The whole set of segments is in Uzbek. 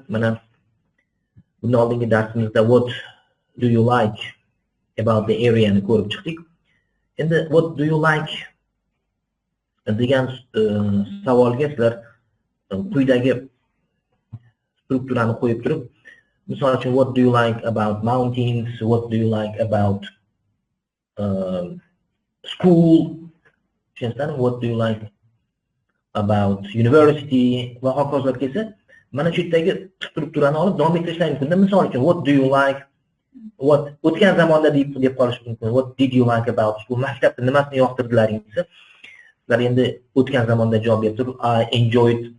Mana bundan oldingi darsimizda "What do you like about the area" ni ko'rib chiqdik. Endi "What do you like" degan savolga sizlar quyidagi strukturani qo'yib turib, misol uchun, what do you like about mountains, what do you like about school, tushunasizlarmi, what do you like about university va hokazolar kelsa, mana shu yerdagi strukturani olib davom ettirishlar mumkin. Misol uchun, what do you like, what o'tgan zamonda deb qolishi mumkin, what did you like about school, maktabda nimasini yoqtirdilaring desa, sizlar endi o'tgan zamonda javob berib turib, I enjoyed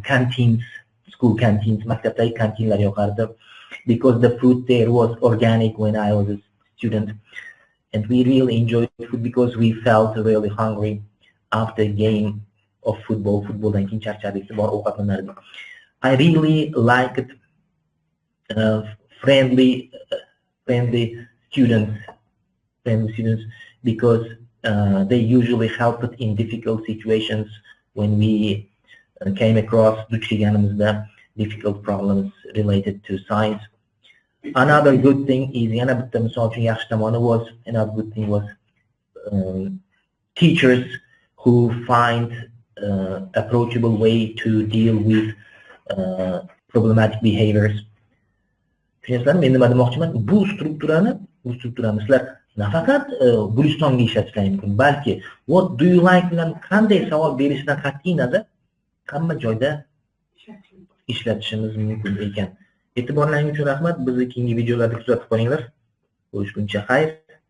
canteens, school canteens, maktabdagi kantinlar yoqardi, because the food there was organic when I was a student and we really enjoyed food because we felt really hungry after a game of football, futboldan keyin charchadik, bor ovqatlanardik. I really liked friendly students because they usually helped in difficult situations when we came across, duch kelganimizda, difficult problems related to science. Another good thing is, yana bitta misol uchun yaxshi tomoni was, another good thing was teachers who find approachable way to deal with problematic behaviors. Tushunyapsizlarmi, men nima demoqchiman? Bu strukturani sizlar nafaqat Gulistonga ishlatishlari mumkin, balki "What do you like" bilan qanday savol berishidan qat'iy nazar hamma joyda ishlatishimiz mumkin ekan. E'tiborlaringiz uchun rahmat. Bizni keyingi videolarda kuzatib qo'yinglar. Ko'rishguncha xayr.